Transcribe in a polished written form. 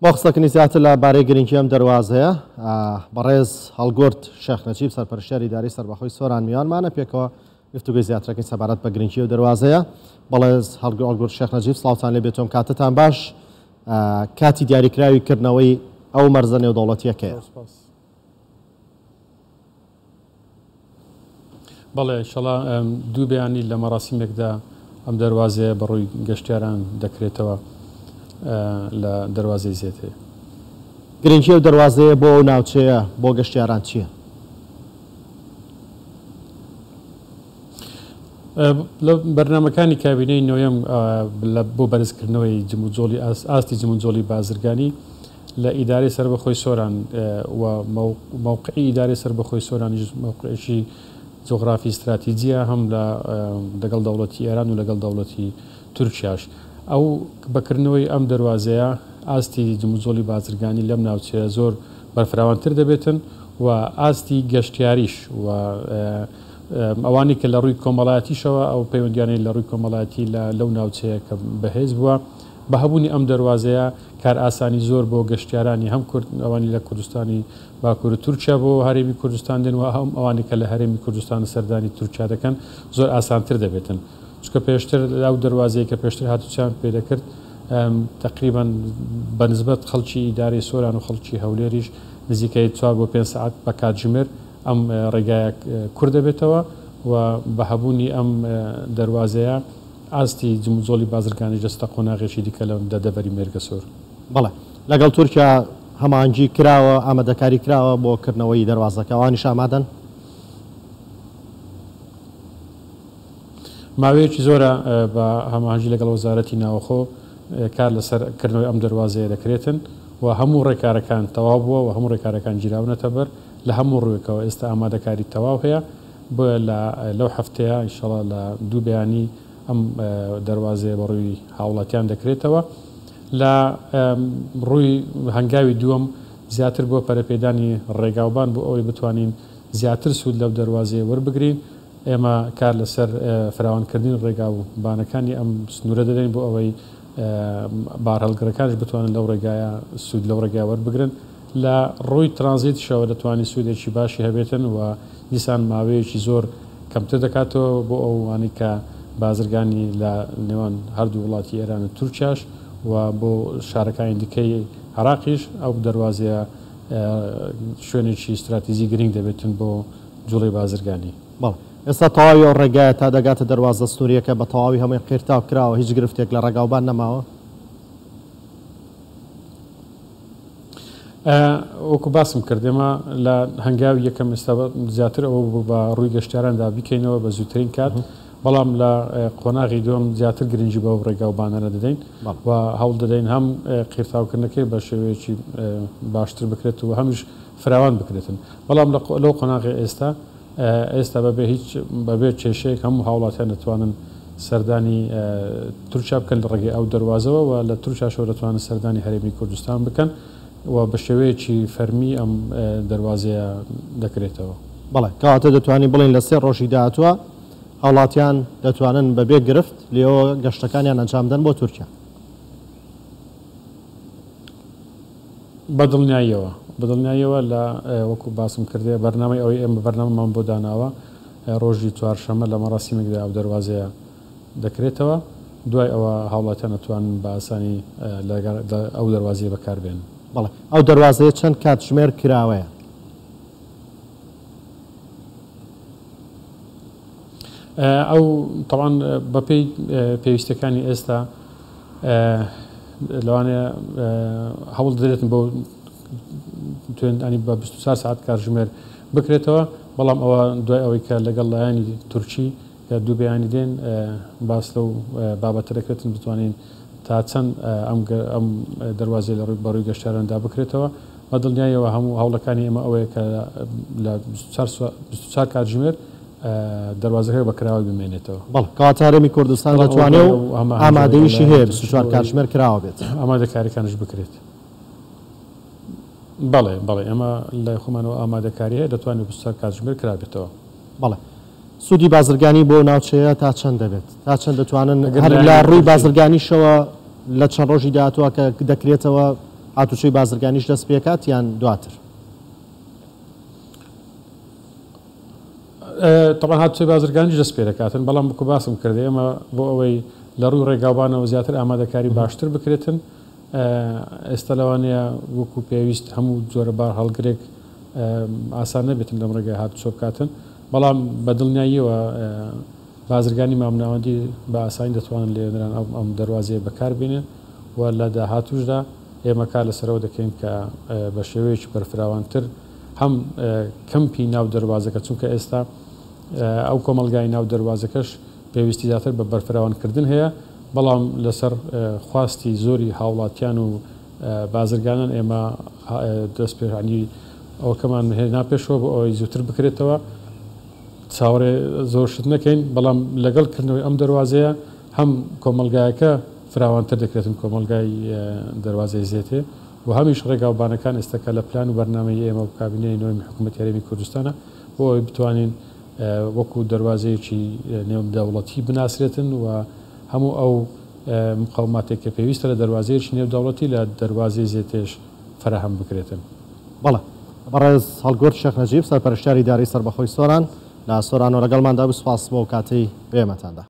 بۆ قسەکردنی زیاتر لە بارەی گرنگی ئەم دەروازەیە، بەڕێز هەڵگورد شێخ نەجیب سەرپەرشتیاری ئیدارەی سەربەخۆی سۆران میوانمانە، پێکەوە گفتوگۆی زیاترەکەین سەبارەت بە گرنگی ئەو دەروازەیە. بەڵێز هەڵگورد شێخ نەجیب سڵاوتان لێ بێتۆم، کاتتان باش. کاتی دیاریکراوی کردنەوەی ئەو مەرزە نێودەوڵەتییەکەیە. بەڵێ ئینشەڵا دوو بەیانی لە مەراسیمێکدا ئەم دەروازەیە بە ڕووی گەشتیاران دەکرێتەوە لە دەروازەی زێتێ. گرنگی ئەو دەروازەیە بۆ ئەو ناوچەیە بۆ گەشتیاران چییە؟ لە بەرنامەکانی کابینەی نۆیەم بۆ بەرزکردنەوەی جموجۆڵی ئاستی جموجۆڵی بازرگانی لە ئیدارەی سەربەخۆی سۆران و مەوقعی ئیدارەی سەربەخۆی سۆرانیش مەوقعێکی جوغرافی ستراتیجیە هەم لە لەگەڵ دەوڵەتی ئێران و لەگەڵ دەوڵەتی تورکیاش. ئەو بە کردنەوەی ئەم دەروازەیە ئاستی جموجۆڵی بازرگانی لەم ناوچەیە زۆر بەرفراوانتر دەبێتن و ئاستی گەشتیاریش و ئەوانەی کە لە ڕووی کۆمەڵایەتیشەوە ئەو پەیوەندیانەی لە ڕووی کۆمەڵایەتی لە لەو ناوچەیە کە بەهێز بووە بە هەبوونی ئەم دەروازەیە کارئاسانی زۆر بۆ گەشتیارانی هەم کورد ئەوانی لە کوردستانی باکوور و تورکیا بۆ هەرێمی کوردستان دێن و هەم ئەوانی کە لە هەرێمی کوردستان سەردانی تورکیا دەکەن زۆر ئاسانتر دەبێتن چونکە پێشتر ئەو دەروازەی کە پێشتر هاتوچیان پێ دەکرد تەقریبەن بە نسبەت خەڵکی ئیدارەی سۆران و خەڵکی هەولێریش نزیکەی چوار بۆ پێنج سەعات بە کاتژمێر ئەم ڕێگایە کورت دەبێتەوە و بە هەبوونی ئەم دەروازەیە ئاستی جموجۆڵی بازرگانیش دەچێتە قۆناغێکی دیکە لە دەڤەری مێرگەسۆر. بەڵێ لەگەڵ تورکیا هەماهەنگی کراوە، ئامادەکاری کراوە بۆ کردنەوەی دەروازەکە، ئەوانیش ئامادەن؟ ماوەیەکی زۆرە بە هەماهەنگی لەگەڵ وەزارەتی ناوەخۆ کار لەسەر کردنەوەی ئەم دەروازەیە دەکرێتن و هەموو ڕێکارەکان تەواو بووە و هەموو ڕێکارەکان گیراونەتە بەر لە هەموو ڕووێکەوە ئێستا ئامادەکاری تەواو هەیە بۆیە لە لەو هەفتەیە ئینشەڵا لە دوو بەیانی ئەم دەروازەیە بە ڕووی هاوڵاتیان دەکرێتەوە. لە ڕووی هەنگاوی دووەم زیاتر بۆ پەرەپێدانی ڕێگاوبان بۆ ئەوەی بتوانین زیاتر سوود لەو دەروازەیە وەربگرین ئێمە کار لەسەر فراوانکردنی ڕێگا و بانەکانی ئەم سنوورە دەدەین بۆ ئەوەی بارهەڵگرەکانیش بتوانن لەو ڕێگایە سوود لەو ڕێگا وەربگرن. لە ڕووی ترانزیتیشەوە دەتوانین سوودێکی باشی هەبێتن و دیسان ماوەیەکی زۆر کەمتر دەکاتەوە بۆ ئەوانەی کە بازرگانی لە نێوان هەردوو وڵاتی ئێران و تورکیاش و بۆ شارەکانی دیکەی عێراقیش ئەو دەروازەیە شوێنێکی ستراتیجی گرنگ دەبێتن بۆ جوڵەی بازرگانی. بەڵێ ئێستا تەواوی ئەو ڕێگایە تا دەگاتە دەروازە سنوورییەکە بە تەواوی هەمووی قیرتاو کراوە هیچ گرفتێک لە ڕێگاوبان نەماوە؟ وەکو باسم کرد ئێمە لە هەنگاوی یەکەم ئێستا زیاتر ئەوە بوو بە ڕووی گەشتیاراندا بیکەینەوە بە زووترین کات بەڵام لە قۆناغی دووەم زیاتر گرنگی بەو ڕێگا و بانانە دەدەین و هەوڵ دەدەین هەم قیرتاوکردنەکەی بە شێوەیەکی باشتر بکرێت و هەمیش فراوان بکرێتن بەڵام لەو قۆناغی ئێستا ئێستا بەبێ هیچ بەبێ کێشەیەک هەموو هاوڵاتیان دەتوانن سەردانی تورکیا بکەن لە ڕێگەی ئەو دەروازەوە و لە تورکیاشەوە دەتوانن سەردانی هەرێمی کوردستان بکەن و بە شێوەیەکی فەرمی ئەم دەروازەیە دەکرێتەوە. بەڵێ، کەواتە دەتوانین بڵێین لە سێ ڕۆژی داهاتووە هاوڵاتیان دەتوانن بەبێ گرفت لێوە گەشتەکانیان ئەنجام بدەن بۆ تورکیا. بە دڵنیاییەوە، بە دڵنیاییەوە لە وەکو باسم کردێ بەرنامەی ئەوەی ئێمە بەرنامەمان بۆ داناوە ڕۆژی چوارشەممە لە مەراسیمێکدا ئەو دەروازەیە دەکرێتەوە، دوای ئەوە هاوڵاتیان دەتوانن بە ئاسانی لە ئەو دەروازەیە بەکار بێنن. بەڵێ، ئەو دەروازەیە چەند کاتژمێر کراوەیە؟ ئەو تەبعەن بەپێی پێویستیەکانی ئێستا لەوانەیە هەوڵ دەدرێتن بۆ توێنانی بە 24 ساعت کاتژمێر بکرێتەوە بەڵام ئەوە دوای ئەوەی کە لەگەڵ لایەنی تورکی کە دوو بەیانی دێن باس لەو بابەتە دەکرێتن بتوانین تا چەند ئەم ئەم دەروازەی لە ڕووی بەڕووی گەشتیاراندا بکرێتەوە بە دڵنیاییەوە هەموو هەوڵەکانی ئێمە ئەوەیە کە لە 24 کاتژمێر دەروازەکە بە کراوەی بمێنێتەوە. بەڵێ، کەواتە هەرێمی کوردستان بەڵام ئەوە دەتوانێ دوای و ئەو هەماهەنگی لەگەڵ ئامادەییشی لایەنی هەیە تورکی 24 بۆ ئەوەی کاتژمێر کراوە بێت. ئامادەکاریەکانیش بکرێت. بەڵێ، بەڵێ، ئێمە لای خۆمانەوە ئامادەکاری هەیە، دەتوانێت 24 کاتژمێر کرابێتەوە. بەڵێ. سوودی بازرگانی بۆ ناوچەیە تا چەند دەبێت؟ تا چەند دەتوانن ئەگەر هەر لە لایەنی ڕووی تورکی. بازرگانیشەوە لە چەند ڕۆژی داهاتووە کە دەکرێتەوە هاتوچۆی بازرگانیش دەست پێکات یان دواتر؟ تەبعەن هاتوچۆی بازرگانیش دەست پێدەکاتن، بەڵام وەکو باسم کرد ئێمە بۆ ئەوەی لە ڕووی ڕێگاوبانەوە زیاتر ئامادەکاری باشتر بکرێتن، ئێستا لەوانەیە وەکو پێویست هەموو جۆرە بارهەڵگرێک ئاسان نەبێتن لەم ڕێگای هاتوچۆ بکاتن، بەڵام بە دڵنیاییەوە بازرگانی مامناوەندی بە ئاسانی دەتوانن لێنران ئەم دەروازەیە بەکار بێنن و لە داهاتووشدا ئێمە کار لەسەرەوە دەکەین کە بە شێوەیەکی بەرفراوانتر هەم کەمپی ناو دەروازەکە، چونکە ئێستا ئەو کۆمەڵگای ناو دەروازەکەش پێویستی زیاتر بە بەرفراوانکردن هەیە، بەڵام لەسەر خواستی زۆری هاوڵاتیان و بازرگانان ئێمە دەستپێشانی ئەوەکەمان هێنا پێشەوە بۆ ئەوەی زووتر بکرێتەوە. چاوەڕێ زۆر شت نەکەین، بەڵام لەگەڵ کردنەوەی ئەم دەروازەیە هەم کۆمەڵگایەکە فراوانتر دەکرێتن، کۆمەڵگای دەروازەی زێتێ و هەمیش ڕێگاوبانەکان ئێستا کە لە پلان و بەرنامەی ئێمە و کابینەی نۆیەمی حکوومەتی هەرێمی کوردستانە بۆ ئەوەی بتوانین وەکوو دەروازەیەکی نێودەوڵەتی بناسرێتن و هەموو ئەو مقەوماتێک کە پێویستە لە دەروازەیەکی نێودەوڵەتی لە دەروازەی زێتێش فەراهەم بکرێتن. بەڵێ بەڕێز هەڵگورد شێخ نەجیب سەرپەرشتیاری ئیدارەی سەربەخۆی سۆران لە سۆرانەوە لەگەڵماندا بوو، سوپاس بۆ ئەو کاتەی بە ئێمەتان دا.